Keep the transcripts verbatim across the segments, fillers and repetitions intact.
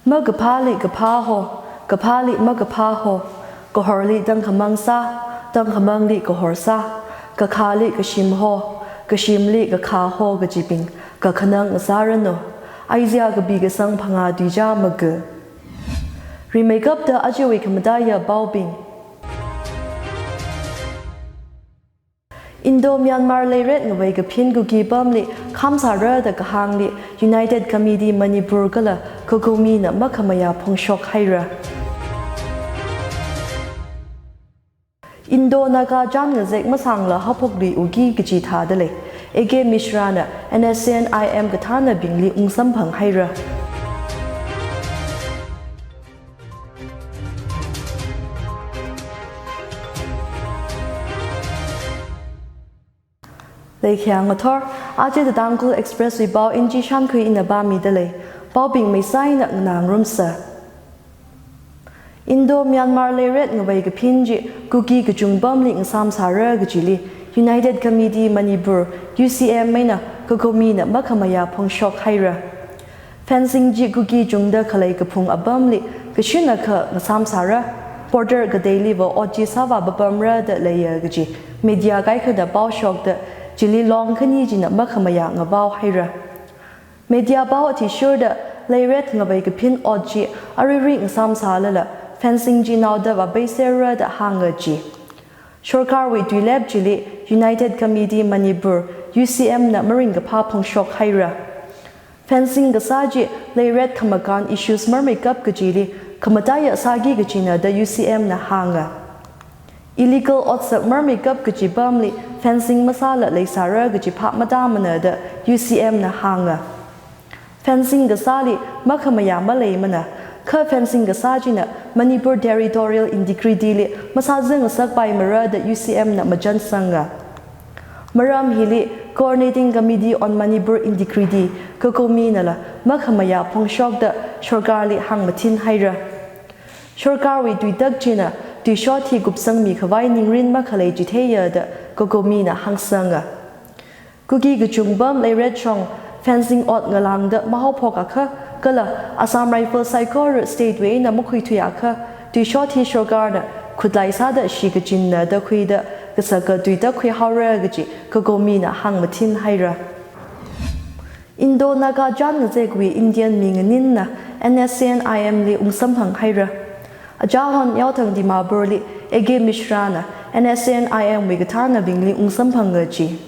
Makaphāli kaphā ho, kaphāli makaphā ho, kahorli tangkhamang sā, tangkhamangli kahor sā, kakhāli kashim ho, kashimli kakhā ho kajibing kakhanang ngasāranu. Isaiah kapi kasang phangā tuizā maga. Rimeikapta ajawui khamataiya paobing. Indo-Myanmar leirek ngavei kaphin Kuki pamli khamsāra da kahāngli United Committee Manipur kala COCOMI na makhamayā phongshok haira. Indo-Naga chān ngazek masāngla haophokluiuki kaji thādalei A K Mishra na N S C N I M kathānabingli ungsamphang haira. Leikhayang ngathor, aja The Tangkhul Express wui pao Inchi Shankhui ina pāmidalei, paobing meisā eina nganā ngarumsa. Indo-Myanmar leirek ngavei kaphin chi Kuki kachung pamli ngasāmsāra kajili United Committee Manipur, U C M eina COCOMI na makhamayā phongshok haira. Fencing chi Kuki chungda khalei kaphung apamli kashin akha ngasāmsāra, border kateiliva ot chi sāvā papamra da leiya kaji media kaikhana pao shokda, chili long khani china makhamayā ngapao haira. Media pao athishurda leirek ngavei kaphin ot chi aruirui ngasāmsālala fencing chi naoda vāpeiserra da hānga ji. Sorkarwui tuilep chili United Committee Manipur, U C M na maringkaphā phongshok haira. Fencing kasā chi leirek khamakān issues marmeikap kajili khamataiya sāki kajina da U C M na hānga. Illegal otsak marmeikap kaji pamli fencing masāla leisāra kaji phap matāmana da U C M na hānga. Fencing kasāli makhamayā maleimana, kha fencing kasā china Manipur territorial integrity li masāzangngasakpaimara da U C M na machansanga. Maram hili Coordinating Committee on Manipur Integrity, COCOMI nala makhamayā phongshokda sorkarli hāngmathin haira. Sorkarwui tuitak china tuishot hi kupsangmi khavai ningrin makhalei chitheiya da COCOMI na hāngsanga. Kuki kachung pam leirek shong fencing ot ngalāngda mahaophok akha, kala Assam Rifles saikora state wui eina makhuithui akha, tuishot hi sorkarna khutlai sāda shikachinna da khuida kasaka tuitak khuihaora kaji COCOMI na hāngmathin haira. Indo-Naga chān ngazekwui Indian mi nganinna N S C N I M li ungsamphang haira. Achahon yaothang Dimapurli A K Mishra na N S C N I M wui kathānabingli ungsamphanga ji.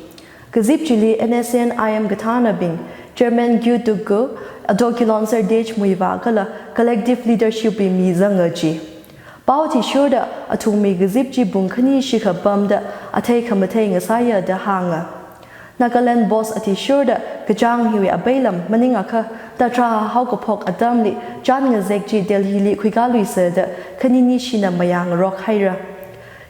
Kazip chili N S C N I M kathānabing, Chairman Q Tuku, Ato Kilonser Dej Muivah kala collective leadership wui mi zanga ji. Pao athishurda athumwui kazip chi pung khani shikha pamda athei khamathei ngasāya da hānga. Nagaland Post athishurda kachāng hiwui apeilam maningakha, tatra haokaphok atamli chān ngazek chi Delhi li khuikāluisa da khanini shina mayāngarok haira.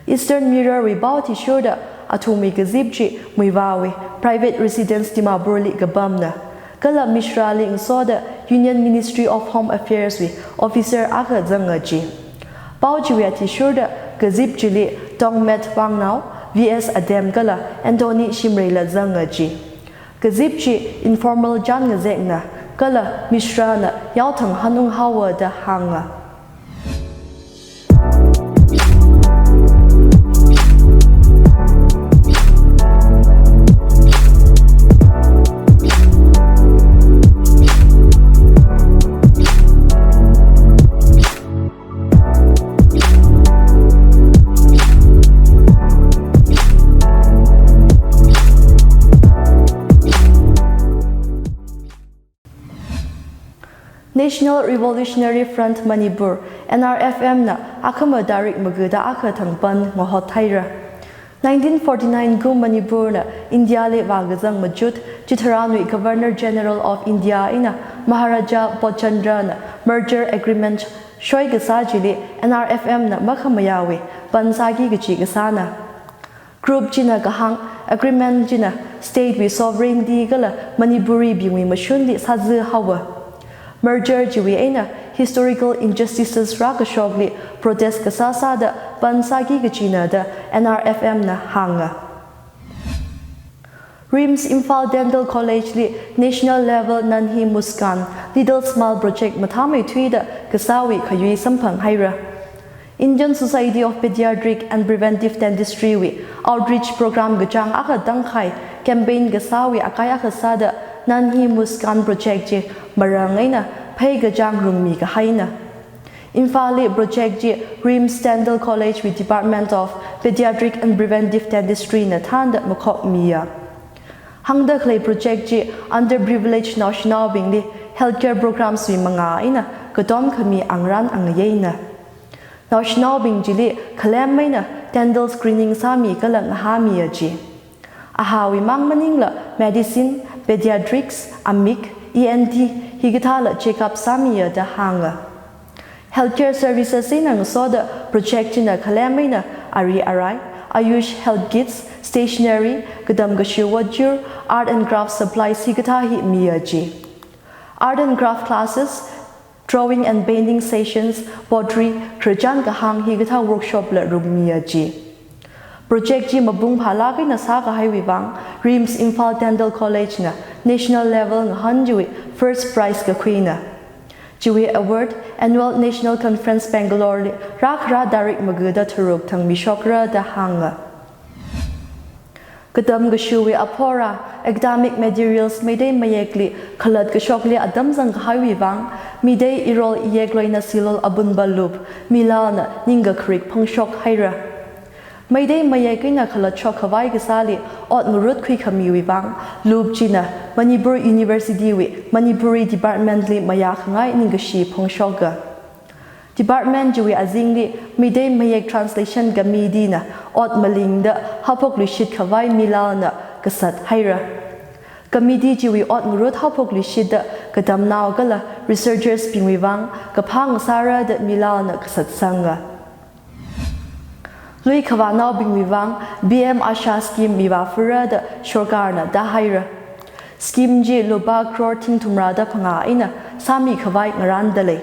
Eastern Mirror wui pao athishurda athumwui kazip chi Muivah wui private residence Dimapur li kapamna. Kala Mishra li ngasoda Union Ministry of Home Affairs wui officer akha zanga ji. Pao chiwui athishurda kazip chili Tongmet Wangnao, V S Adem kala Anthony Shimreila zanga ji. Kazip chi informal chān ngazekna, kala Mishra na yaothang hanung haowa da hānga. National Revolutionary Front Manipur, N R F M na akhama tarik magada akha thang ban ngahot haira. Nineteen forty-nine kum Manipur na India li vākazang machut, chitharanwui Governor General of India eina Maharaja Bodh Chandra na merger agreement soi kasā chili N R F M na makhamayāwui ban sāki kachi kasāna. Group china kahāng, agreement china state wui sovereignty kala Manipuri bingwui mashunli sāzā haowa. Merger chiwui eina historical injustices rākashokli protest kasā sāda ban sāki kachina da N R F M na hānga. RIMS Imphal Dental College li National Level Nanhi Muskaan Little Smile Project mathāmeithuida kasāwui khayui samphang haira. Indian Society of Pediatric and Preventive Dentistry wui outreach program kachāng akha tangkhai campaign kasāwui akai akha sāda Nanhi Muskaan Project chi marān eina phei kachāng rungmi kahaina. Imphal li project chi RIMS Dental College wui Department of Pediatric and Preventive Dentistry na thānda makhokmiya. Hāngda khalei project chi underprivileged naoshinaobingli healthcare programs wui mangā eina katom khami angrān angayeina. Naoshinaobing chili khalem eina dental screening sāmi kala ngahāmiya chi. Ahāwui mang maningla medicine, pediatrics, amik, E N T hikathāla check up sāmiya da hānga. Healthcare services eina ngasoda project china khalem eina ari arai, Ayush health kits, stationery, katam kashu vāchur, art and craft supplies hikathā hi miya chi. Art and craft classes, drawing and painting sessions, pottery, khararchan kahāng hikathā workshop la rungmiya chi. Project chi mapung phālāk eina sākahaiwui vang RIMS Imphal Dental College na national level ngahān chiwui first prize kakhuina. Chiwui award Annual National Conference Bangalore li rākhara tarik magada tharuk thang mishokra da hānga. Katam kashuwui aphora academic materials Meitei mayekli khalat kashokli atam zangkahaiwui vang, Meitei irol iyek loina silol Abunba Lup Milalna ningkakharik phongshok haira. Meitei mayek eina khalat shokkhavai kasāli ot ngarut khuikhamiwui vang, Lup china Manipur University wui Manipuri Department li mayā khangai ningkashi phongshoka. Department chiwui azingli Meitei mayek translation committee na ot malingda haophokluishit khavai Milalna kasat haira. Committee chiwui ot ngarut haophokluishitda katamnao kala researchers bingwui vang kaphā ngasāra da Milalna kasatsanga. Lui khavānaobingwui vang P M ASHA scheme mivāfara da sorkarna da haira. Scheme chi lupā crore thingthumra da phangā eina sāmi khavai ngarānda lei.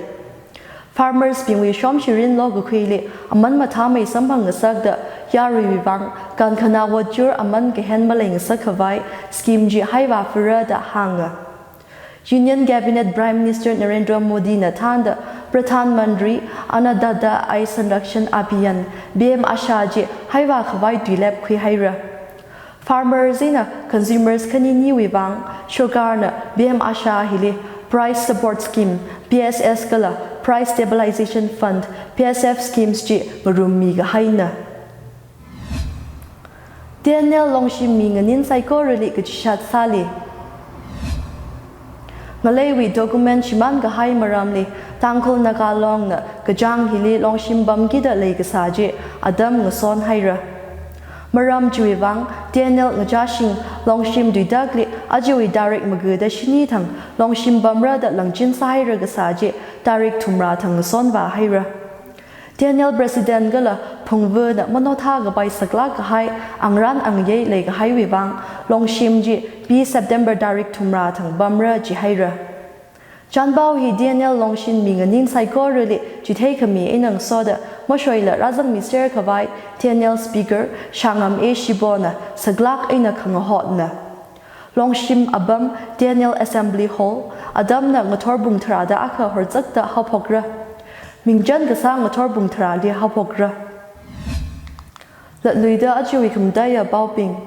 Farmers bingwui shomshirin lokakhuili aman mathāmei samphang ngasakda yaruiwui vang kankhanā vāchur aman kahen malei ngasak khavai scheme chi haivāfara da hānga. Union Cabinet Prime Minister Narendra Modi na thānda Pradhan Mantri Annadata Aay Sanrakshan Abhiyan, P M ASHA chi haivā khavai tuilep khuihaira. Farmers eina consumers khaniniwui vang sorkarna P M ASHA hili Price Support Scheme, P S S kala Price Stabilization Fund, P S F schemes chi ngarummi kahaina. T N L Longshim mi nganin saikorali kachishat sāli. Ngaleiwui document shimān kahai maramli Tangkhul Naga Long na kachāng hili Longshim pamkida leikasā chi atam ngason haira. Maram chiwui vang T N L ngachāshing Longshim tuitakli ajawui tarik magada shini thang Longshim pamra da langchin sāhaira kasā chi tarik thumra thang ngasonvā haira. T N L President kala phungvana manothā kapai saklāk kahai angrān angayei leikahaiwui vang Longshim chi P September tarik thumra thang pamra jihaira. Chanpao hi T N L Longshim mi nganin saikorali chitheikhami eina ngasoda mashoila rāzangmiser khavai T N L Speaker Shangam A Shibona saklāk eina khangahotna. Longshim apam T N L Assembly Hall, atamna ngathor pung tharāda akha horzakta haophokra. Mingchan kasā ngathor pung tharāli haophokra. Latluida ajawui khamataiya paobing.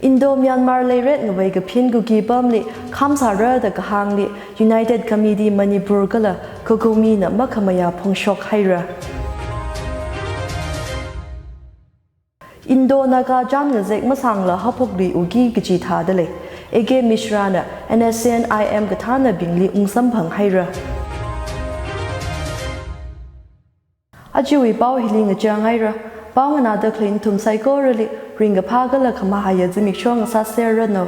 Indo-Myanmar leiret ngavei kaphin Kuki pamli kham sāra da kahāngli United Committee Manipur kala COCOMI na makhamayā phongshok haira. Indo-Naga chān ngazek masāngla haophokluiuki kaji thāda lei. A K Mishra na N S C N I M kathānabingli ungsamphang haira. Ajawui pao hili ngachang haira. Pao nganāda khalei nathum saikorali ringkaphā kala khamahaiya zimiksho ngasāserranu.